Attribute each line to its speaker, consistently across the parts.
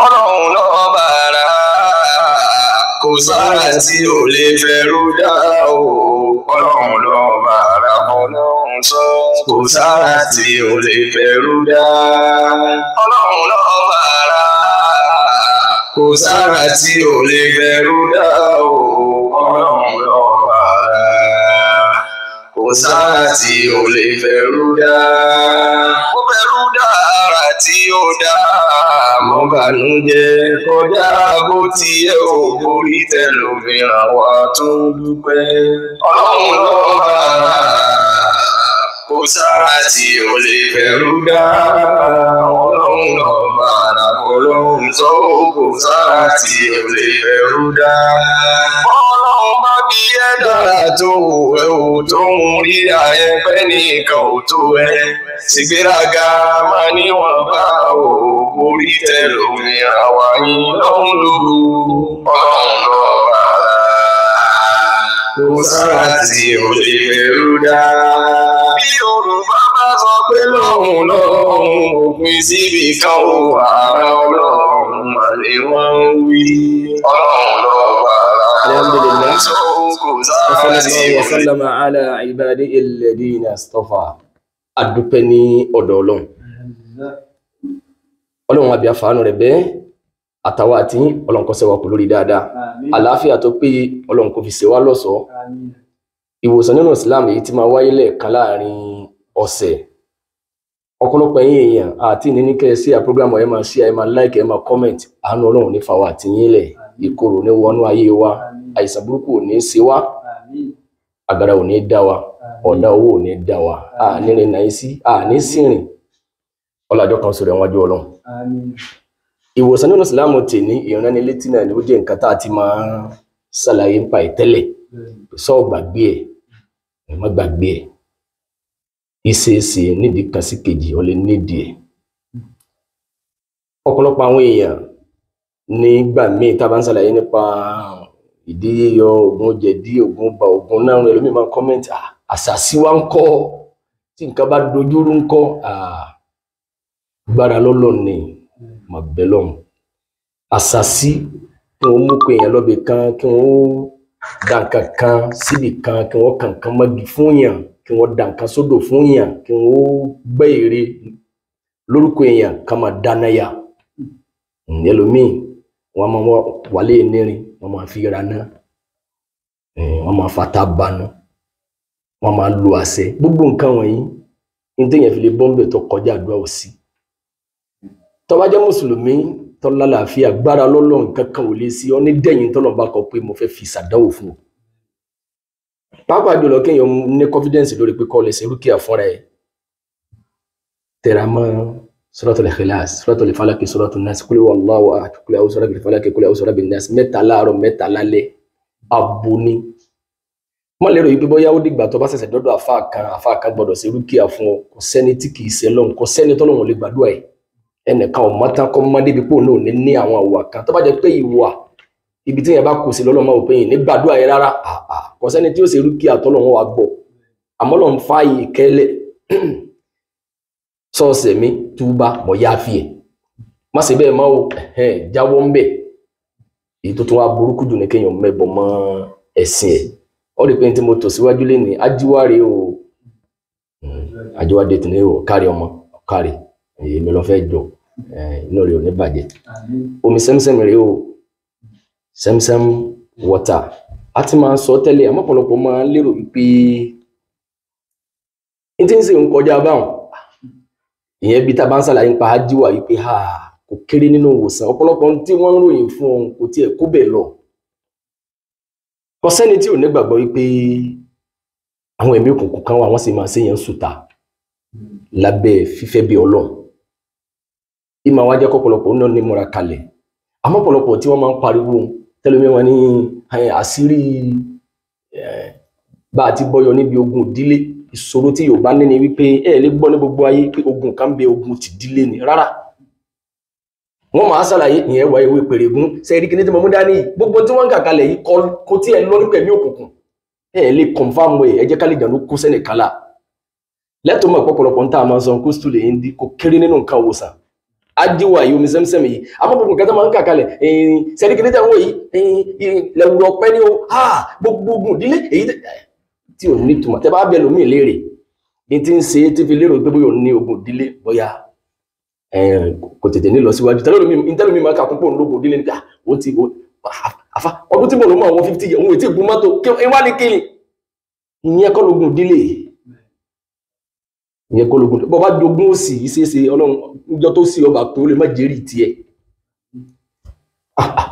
Speaker 1: Ọlọ́run lọ́ba ara kò sára tí ò lè fẹ́rù dá o. Ọlọ́run lọ́ba ara ọlọ́run sọ kò sára tí ò lè fẹ́rù dá. Ọlọ́run lọ́ba ara kò sára tí ò lè fẹ́rù dá o. Ọlọ́run lọ́ba ara kò sára tí ò lè fẹ́rù dá. Ó fẹ́rù dá ara tí ó dá. Mọ́ bànújẹ́ kọjá bó ti yẹ ò borí tẹlòmíràn wá tó dúpẹ́. Ọlọ́run lọ́ba kò sára tí ò lè fẹ́rù dá. Ọlọ́run lọ́ba ọlọ́run sọ kò sára tí ò lè fẹ́rù dá. Ọlọ́run bá bí ẹ dára tó ẹ ò tó ń rí àyẹ̀pẹ́ nìkan ò tó ẹ. Ṣìgbéraga máa níwọ̀n bá ò orí tẹlòmíràn wá yín lọ́hùn lóru. Ọlọ́run lọ́ba kò sára tí ò lè fẹ́rù dá. Bí Yorùbá bá sọ pé lọ́hùn lọ́hùn òpin síbi kan ò ara ọlọ́run mà ní wọ́n ń wí. Ọlọ́run lọ́ba
Speaker 2: Alhamdulillah.
Speaker 1: kò sára tí ò lè.
Speaker 2: Wa sallama ala ibadihi alladhina istafa. Adúpẹ́ ní ọ̀dọ̀ Ọlọ́run. Ọlọ́run àbí àfàánú rẹ̀ bẹ́ẹ̀ àtàwọn àti Ọlọ́run kó ṣe wá kù lórí dáadáa. Àlàáfíà tó péye Ọlọ́run kó fi ṣe wá lọ́ṣọ̀ọ́. Ìwòsàn nínú Islam èyí tí máa wáyé lẹ́ẹ̀kan láàrin ọ̀sẹ̀. Ọ̀pọ̀lọpọ̀ ẹ̀yin èèyàn àti ìníní kẹ́ ẹ sí à program ẹ máa share, ẹ máa like, ẹ máa comment. Àánú Ọlọ́run ní fàwa àti yín lẹ̀. Ìkorò ní wọnú ayé wa. Àìsàn burúkú ò ní ṣe wá. Àgàrà ò ní dá wa. Ọ̀dá owó ò ní dá wa. Àní rìn náà sí, àní sìnrìn. Ọlájọ́ kan sọ̀rọ̀ ẹ̀wájú Ọlọ́run. Ìwòsàn nínú Islam tèní ìránnilétí náà ni ó jẹ́ nǹkan tá a ti máa ṣàlàyé nípa ìtẹ́lẹ̀. Sọ gbàgbé ẹ̀, ẹ má gbàgbé ẹ̀. Ìṣeéṣe nídìí kan sí kejì ó lè nídìí ẹ̀. Ọ̀pọ̀lọpọ̀ àwọn èèyàn nígbà míì tá a bá ń ṣàlàyé nípa ìdí yíyọ ògùn jẹ̀dí, ògùn ba, ògùn náà ẹlòmíì máa ń kọ́mẹ̀ntì àṣàsí wa ń kọ́ tí nǹkan bá dojúrú ń kọ́ gbára lọ́lọ́ ni mà bẹ́ lọ́hùn. Àṣàsí kí wọ́n mú pé èèyàn lọ́bì kan, kí wọ́n dá nǹkan kan síbì kan, kí wọ́n kàn kan mọ́gi fún yàn, kí wọ́n dá nǹkan sódò fún yàn, kí wọ́n gbẹ́ ère lórúkọ èèyàn ká máa dáná yá. Ẹlòmíì wọ́n máa wálé nírin, wọ́n máa fi ra ná, wọ́n máa fata banu, wọ́n máa lo àṣẹ. Gbogbo nǹkan wọ̀nyí ní téèyàn fi lè bọ́m̀bẹ̀ tó kọjá àdúrà ò sí. Tó bá jẹ́ mùsùlùmí tó lálàáfíà gbára lọ́lọ́ nǹkan kan ò lè sí ọ ní dẹ̀yìn tọ́lọ́ bá kọ pé mo fẹ́ fi ṣàdánwò fún ọ. Pàápàá jùlọ kéèyàn ní confidence lórí pé kọ́ lè ṣe rúkìá fúnra ẹ̀. Tẹra mọ́ Suratul Ikhlas, Suratul Falaq, Suratul Nas, Qul huwallahu ahad, Qul a'udhu birabbil falaq, Qul a'udhu birabbin nas, mẹ́ta láàárọ̀ mẹ́ta lálẹ́ abo ni. Má lérò yìí pé bóyá ó dìgbà tó bá ṣẹ̀ṣẹ̀ dọ́dọ̀ àfáà kan gbọ́dọ̀ ṣe rúkìá fún ọ. Kò sẹ́ni tí kì í ṣe lọ́hùn, kò sẹ́ni tọ́lọ́hun lè gbàdúrà ẹ̀. Ẹnìkan ò mọ́tán kọ́ mọ́ débi pé òun náà ní ní àwọn ìwà kan tó bá jẹ́ pé ìwà ibi tí yẹn bá kù sí lọ́lọ́mọ máa wò pé yìí ní gbàdúrà yẹn rárá. Kò sẹ́ni tí ó ṣe rúkìá tọ́lọ́hun wà gbọ́. Àmọ́ lọ́n fààyè kẹ́lẹ̀ sọ́ọ̀sẹ̀ mi túbá mọ̀ yá fi ẹ̀ má ṣe bẹ́ẹ̀ má o jáwọ́ ń bẹ̀. Èyí tó tún wá burúkú jù ní kéèyàn mẹ́bọ mọ́ ẹ̀sìn ẹ̀. Ó rí pé ní tí mo tò síwájú lénìí ajíwáre o, ajíwáde tì ní o, kárí ọmọ kárí èmi lọ fẹ́ jọ inú rẹ̀ ò ní bàjẹ́. Omi sẹ́mísẹ́m rèé o, sẹ́mísẹ́m water. A ti máa ń sọ tẹ́lẹ̀ àmọ́ ọ̀pọ̀lọpọ̀ máa ń lérò wípé n tí ń ṣe ń kọjá báwọn. Ìyẹn bí tá a bá ń ṣàlàyé nípa ajíwà wípé kò kéré nínú ìwòsàn. Ọ̀pọ̀lọpọ̀ tí wọ́n ń ròyìn fún òun kò tiẹ̀ kó bẹ́ẹ̀ lọ. Kò sẹ́ni tí ò ní gbàgbọ́ wípé àwọn ẹ̀mí òkùnkùn kan wà wọ́n sì máa ṣe yẹn sùtà lábẹ́ fífẹ́ bí Ọlọ́run. Ìmọ̀ wa jẹ́ kọ́pọ̀lọpọ̀ náà ní múra kalẹ̀. Àmọ́ ọ̀pọ̀lọpọ̀ tí wọ́n máa ń pariwo tẹ́lẹ̀mí wọn ní àṣírí bá a ti bọ́yọ níbi ogun ìdílé. Ìṣòro tí Yorùbá ní ni wípé ẹ lè gbọ́ ní gbogbo ayé pé ogun kan ń bẹ, ogun ti dílé ni rárá. Wọ́n máa ṣàlàyé ìyẹn wá ewé pèrègún sẹ́ẹ̀rí kí ní tí mo mú dání gbogbo tí wọ́n ń kà kalẹ̀ yìí kò tí ẹ lọ nípa ẹ̀mí òkùnkùn. Ẹ lè kọ̀nfàmù ẹ̀, ẹ jẹ́ ká lè jàǹdù kó sẹ́nìkan là. Lẹ́tọ̀ọ́ mọ̀ pọ̀pọ̀lọpọ̀ ń tà máa ń sọ kó stúlẹ̀ yìí ń di kò kéré nínú nǹkan òwòsàn. Ajíwà yìí, omi sẹ́msẹ́m yìí, àmọ́ gbogbo nǹkan tó máa ń kà kalẹ̀ sẹ́ríkìlì tẹ̀ ń wò yìí, lẹ̀wùrọ̀ ọ̀pẹ ni o, gbogbo ogun ìdílé èyí tí ò ní ìtumọ̀. Tẹ́ bá bẹ lómi léèrè ní ti ń ṣe tí fi lérò pé bóyá ò ní ogun ìdílé, bóyá kò tètè ní lọ síwájú. Tẹ́lómi máa ń kà kún pò ń lógun ìdílé nígbà ó ti àfa ọdún tí mo lò mọ́ àwọn 50 òun ètí ìgún mọ́tò kí wá ní kíni. Ìyẹn kọ́ lógun ìdílé, ìyẹn kọ́ lógun. Bọ́ bá jogún òsì ìṣeéṣe ọlọ́run níjọ́ tó sí ọba tó lè má jẹ́rìí tiẹ̀.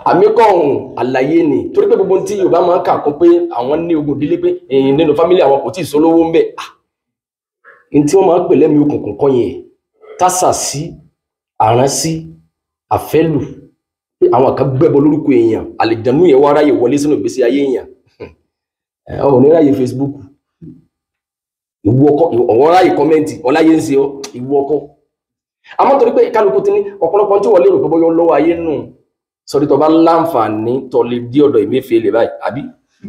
Speaker 2: Àmì kọ́ ọ̀hún àlàyé ni, torí pé gbogbo tí Yorùbá máa ń kà kún pé àwọn ní ogun ìdílé pé nínú fámílì àwọn kò tí ì sólówó ń bẹ̀. Ní tí wọ́n máa ń pè lẹ́mìí òkùnkùn kọ́ yẹn, tásà sí, àrán sí, àfẹ́lù, pé àwọn kan gbẹ́bọ lórúkọ èèyàn, àlìjànú yẹn wá ráyè wọlé sínú ìgbésí ayé èèyàn. Ọ̀ ní ráyè Facebook, ìwọ ọkọ, ọ̀wọ́n ráyè kọ́mẹ́ǹtì, ọláyé ń ṣe ọ́, ìwọ ọkọ. Àmọ́ torí pé kálukú ti ní ọ̀pọ̀lọpọ̀ tí wọ́n lérò pé bóyá lọ́wọ́ ayé nù, sọrí tó bá láǹfààní tó lè dé ọ̀dọ̀ Emefiele báyìí, àbí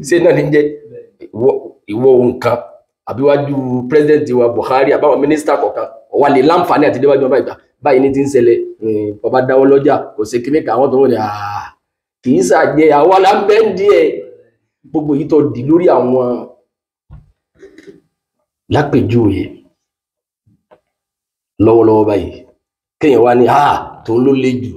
Speaker 2: ṣé náà ní jẹ́ ìwọ nǹkan, àbí wájú pírẹsidẹ́ǹtì wa Buhari àbáwọn mínísítà kọ̀ọ̀kan wà lè láǹfààní àti déwájú wọn báyìí, báyìí ní ti ń ṣẹlẹ̀, bàbá dáwọ́ lọ́jà kò ṣe kíní kan, àwọn tó ń wọlé kì í ṣàjẹ́ àwa là ń bẹ́ ń díẹ̀. Gbogbo yìí tó di lórí àwọn lápèjúwe lọ́wọ́lọ́wọ́ báyìí, kéèyàn wá ní tòun ló le jù.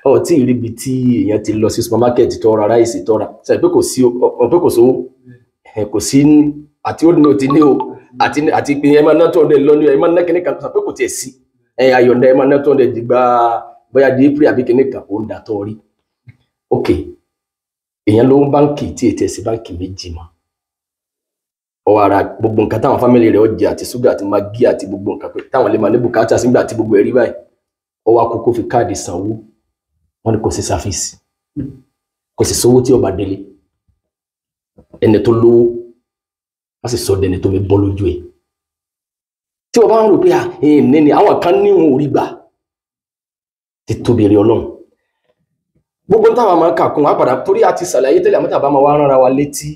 Speaker 2: Ọ tí ìríbi tí èèyàn ti lọ sí supermarket tó ra ráìsì tó ra ṣe pé kò sí pé kò sówó, kò sí àti ó ní o ti ní o àti pé ẹ máa ná 200 lọ ní ẹ máa ná kíní kan, sọ pé kò tiẹ̀ sí ẹ ayọ̀ǹda ẹ máa ná 200 dìgbà bóyá di April àbí kíní kan, ó ń dà tọ́ rí. Ok, èèyàn ló ń báǹkì tí ètò ẹ̀sìn báǹkì méjì mọ́, ọ ara gbogbo nǹkan táwọn fámìlì rẹ̀ ọjà àti ṣúgà àti magí àti gbogbo nǹkan pé táwọn lè máa ní bùkátà sígbà tí gbogbo ẹ̀rí báyìí, ọ wá kókó fi káàdì sanwó, wọn ni kò sí sáfíìsì, kò sì sówó tí ọba délé. Ẹni tó lówó wọn sì sọ dẹni tó mi bọ́ lójú ẹ̀. Tí wọn bá ń rò pé ní ni àwọn kan ní wọn ò rí gbà, ti tóbi rí Ọlọ́run. Gbogbo táwọn máa ń kà kún wa padà, torí a ti ṣàlàyé tẹ́lẹ̀, àmọ́ tàbá máa wá rán ara wa létí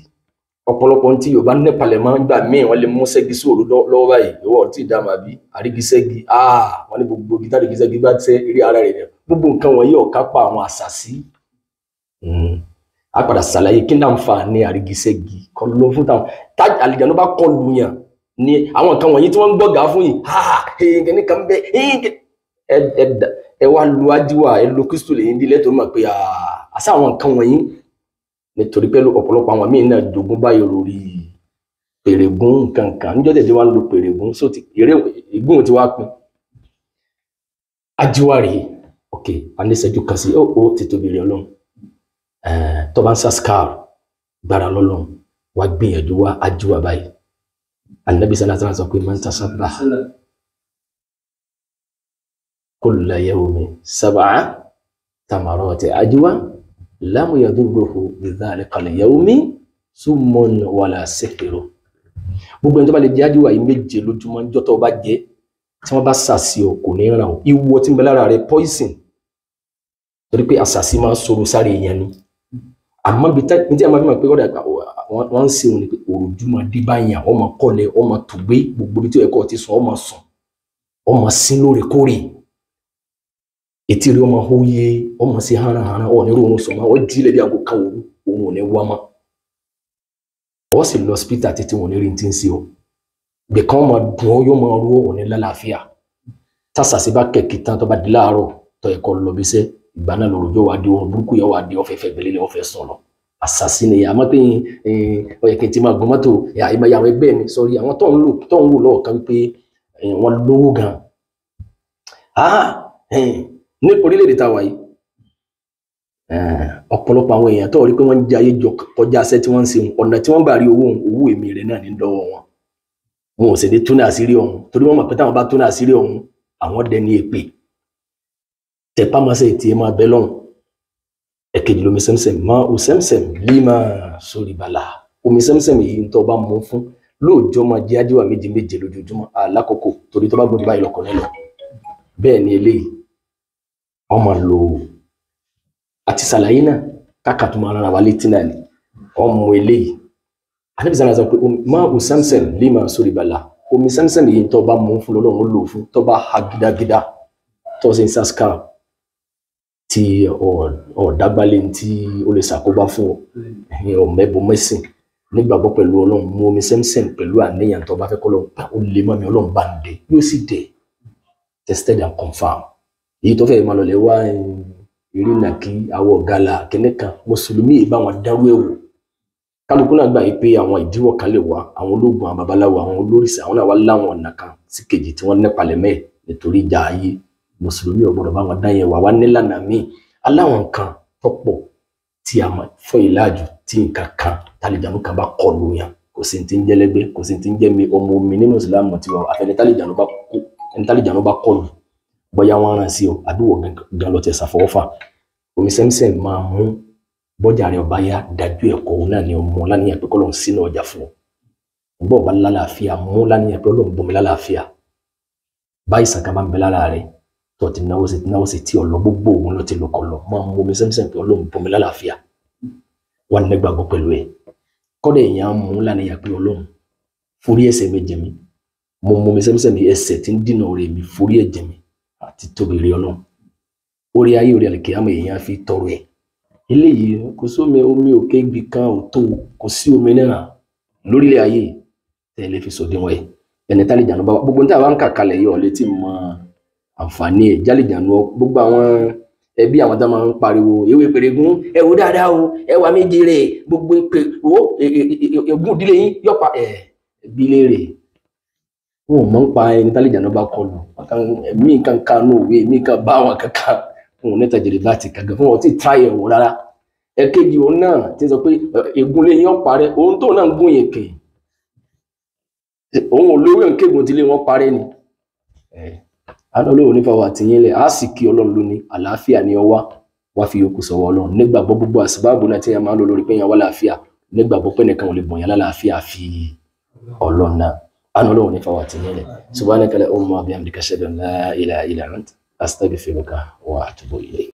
Speaker 2: ọ̀pọ̀lọpọ̀ tí Yorùbá nípalẹ̀ máa ń gbà míì, wọ́n lè mú ṣẹ́gi sóòrò lọ́wọ́ báyìí, ìwọ tí ìdáàmú àbí àrígiṣẹ́gi, wọ́n ní gbogbo gítà àrígiṣẹ́gi bá tẹ́ eré ara rẹ̀, gbogbo nǹkan wọ̀nyí ọ̀ká pa àwọn àṣàsí. A padà ṣàlàyé kí náà ń fa ní àrígiṣẹ́gi kọ́ ló fún táwọn tá àlìjánu bá kọ lù yàn ní àwọn nǹkan wọ̀nyí tí wọ́n ń gbọ́gà fún yìí, kíní kan bẹ́ ẹ wá lu ajíwà ẹ lu kristu lè yín dílé tó mọ̀ pé àṣà àwọn nǹkan wọ̀nyí, nítorí pé ọ̀pọ̀lọpọ̀ àwọn míì náà jogún báyìí lórí pèrègún nǹkankan, níjọ́ tẹ̀lé wá ń lo pèrègún só ti eré ìgún ti wá pin. Ajíwà rèé, ok, a ní ìṣẹ́jú kan sí ó ti tóbi rẹ̀ Ọlọ́run. Tó bá ń sàskar gbára lọ́lọ́run, wá gbìyànjú wá ajíwà báyìí. Ànábì sallallahu alaihi wasallam sọ pé man tasabbaha kulla yawmin sab'a tamarati ajwa lam yadurruhu bidhalika al-yawmi summun wala sihru. Gbogbo ẹni tó bá lè jẹ ajíwà yìí méje lójúmọ́, níjọ́ tó bá jẹ tí wọ́n bá sàsì ọ kò ní ràn ọ́, ìwọ tí ń bẹ lára rẹ poison, torí pé àsàsì máa ń sọ̀rọ̀ sáré èèyàn ni. Àmọ́ bí tí a máa fi mọ̀ pé ọ̀dà wọ́n ń ṣe òun ni pé òròjú máa dé báyàn, ọmọ kọ́lẹ̀, ọmọ tùgbé, gbogbo ibi tí ẹ̀kọ́ ti sùn ọmọ sùn, ọmọ sín lóòrèkóòrè, etí rí ọmọ hóye, ọmọ sí hánahàna, ọ̀ ní ròrùn sùn mọ́, ọ jí lẹ́bi aago kan òru, òun ò ní wá mọ́. Ọ sì lọ hospital títí wọn ò ní rí ti ń ṣe ọ, gbẹ̀kan máa dùn ọ, yóò máa rú ọ ní lálàáfíà. Tásàsì bá kẹ̀kí tán tó bá di láàárọ̀ tó ẹ̀kọ́ lọ bí iṣẹ́, ìgbà náà lòrò yóò wá di ohun burúkú, yóò wá di ọ̀fẹ́fẹ́ gbẹ̀lẹ́lẹ̀ ọ̀fẹ́ sùn lọ. Àṣàsí ni àmọ́ pé ó yẹ kí n ti máa gun mọ́tò àìmọye àwọn ẹgbẹ́ mi sọrí àwọn tó ń wò lọ́ọ̀kan wípé wọ́n lówó gan. Ní orílẹ̀-èdè tá a wà yìí, ọ̀pọ̀lọpọ̀ àwọn èèyàn tó rí pé wọ́n ń jẹ ayé jọ kọjá aṣẹ́ tí wọ́n ń ṣe, ọ̀nà tí wọ́n gbà rí owó owó èmi rẹ̀ náà ní lọ́wọ́ wọn. Wọn ò sì ní túnà àṣírí ọ̀hún, torí wọ́n mọ̀ pé táwọn bá túnà àṣírí ọ̀hún, àwọn dẹni èpè. Tẹpámọ́sẹ̀ tí ẹ máa bẹ lọ́hùn. Ẹ̀kejì lomi sẹ́msẹ̀m, máa ò sẹ́msẹ̀m lima sórí bala. Omi sẹ́msẹ̀m yìí ń tọ́ bá mú fún lóòjọ́ máa jẹ́ ajíwà méje méje lójoojúmọ́ alákòókò, torí tó bá gbọ́dọ̀ báyìí lọkọ̀ nílọ. Bẹ́ẹ̀ ni eléyìí wọ́n máa lo àti ṣàlàyé náà káàkà tó máa rárá wa létí náà ni wọ́n mú eléyìí. Ànábì sàlá sọ pé máa ò sẹ́msẹ̀m lima sórí bala. Omi sẹ́msẹ̀m yìí ń tọ́ bá mú fún lọ́lọ́run lò fún tó bá ha gidagida. tó ṣe ń sascar tí ọ̀dàgbálẹ̀ tí ó lè ṣàkóbá fún ọ, ọ̀mẹ́bọ mẹ́sìn, nígbàgbọ́ pẹ̀lú Ọlọ́run, mú omi sẹ́msẹ́m pẹ̀lú àníyàn tó bá fẹ́ kọ́ lọ́n pa ó lè mọ́ mi, Ọlọ́run bá ń dé, yóò sì dé. Tested and confirmed. Èyí tó fẹ́ẹ́ máa lọ lè wá ìrìnà kí awọ gala kìnìún kan, mùsùlùmí yìí bá wọn dárú ẹ̀ wò. Kálukú náà gbà yìí pé àwọn ìdíwọ́ kan lè wá, àwọn ológun, àwọn babaláwo, àwọn olórìṣà, àwọn náà wá láwọn ọ̀nà kan sí kejì tí wọ́n nípalẹ̀ mẹ́ẹ̀ nítorí ìjà ayé. Mùsùlùmí ò gbọdọ̀ bá wọn dá yẹn wà wá nílànà míì aláwọn nǹkan tọ́pọ̀ tí a mọ̀ fún ìlàjù tí nǹkan kan tálejànú kan bá kọlù yàn. Kò sí ti ń jẹ́ lẹ́gbẹ́, kò sí ti ń jẹ́ mi ọmọ omi nínú ìsìlámù tiwa, àfẹni tálejànú bá kó, ẹni tálejànú bá kọlù, bóyá wọn rán sí ọ àbí wọ gan lọ tẹ ṣàfọwọ́fà. Omi sẹ́mísẹ́m máa mú bọ́jà rẹ ọba yá dájú ẹ̀kọ́ òun náà ni ọmọ láníyàn pé kọ́lọ́n sínú ọjà fún ọ. Bọ́ ọba lálàáfíà mú láníyàn pé Ọlọ́run bomi lálàáfíà. Báyìí sàkà bá ń bẹ lára rẹ tó ti náwó sí náwó sí tí ọlọ gbogbo òun ló ti lò kọ lọ, máa mú omi sẹ́mísẹ́m pé Ọlọ́run bomi lálàáfíà, wà nígbàgbọ́ pẹ̀lú ẹ̀. Kọ́dẹ̀ èèyàn mú láníyàn pé Ọlọ́run forí ẹ̀ṣẹ̀ mi jì mí, mo mú omi sẹ́mísẹ́m ẹ̀ṣẹ̀ tí ń dínà orí mi forí ẹ̀ jì mí àti tóbi rí Ọlọ́run. Orí ayé orí àlìkìyámọ̀ èèyàn fi tọrọ ẹ̀. Eléyìí kò sómi omi òkè ibì kan ò tó, kò sí omi náà lórílẹ̀ ayé tẹ́ lè fi sòdiwọ̀n ẹ̀. Ẹni tálejànú bá gbogbo níta bá ń kà kalẹ̀ yìí ọ̀ létí mọ àǹfààní ẹ̀. Jálejànú gbogbo àwọn ẹbí àwọn tá máa ń pariwo ewé pèrègún ẹ wò dáadáa o, ẹ wà méje rè gbogbo pé wo ègún ìdílé yín yọpa ẹ bí léèrè. Wọn ò mọ̀ ń pa ẹni tálejànú bá kọlù mí kan kanú òwe mí kan bá àwọn kankan wọn ò ní tàjèrè bá ti kàgàn fún wọn tí tíráyè wò rárá. Ẹ̀kejì òun náà ti sọ pé ègún lé yín ọ̀parẹ́, òun tó náà ń gún yẹn kè òun ò lówó nkégun tí lé wọn parẹ́ ni. Àná olóhùn nífa wà tìyín lẹ̀, á sì kí Ọlọ́run lóní àlàáfíà ni ọwá wá fi yòókù sọ̀wọ́ Ọlọ́run. Nígbàgbọ́ gbogbo àsìbáàbò náà tí yẹn máa ń lò lórí pé yẹn wá láàfíà, nígbàgbọ́ pé nìkan ò lè bọ̀yàn lálàáfíà fi Ọlọ́run náà. Àná olóhùn nífa wà tìyín lẹ̀. Subhanaka Allahumma wa bihamdika ashhadu an la ilaha illa anta astaghfiruka wa atubu ilayk.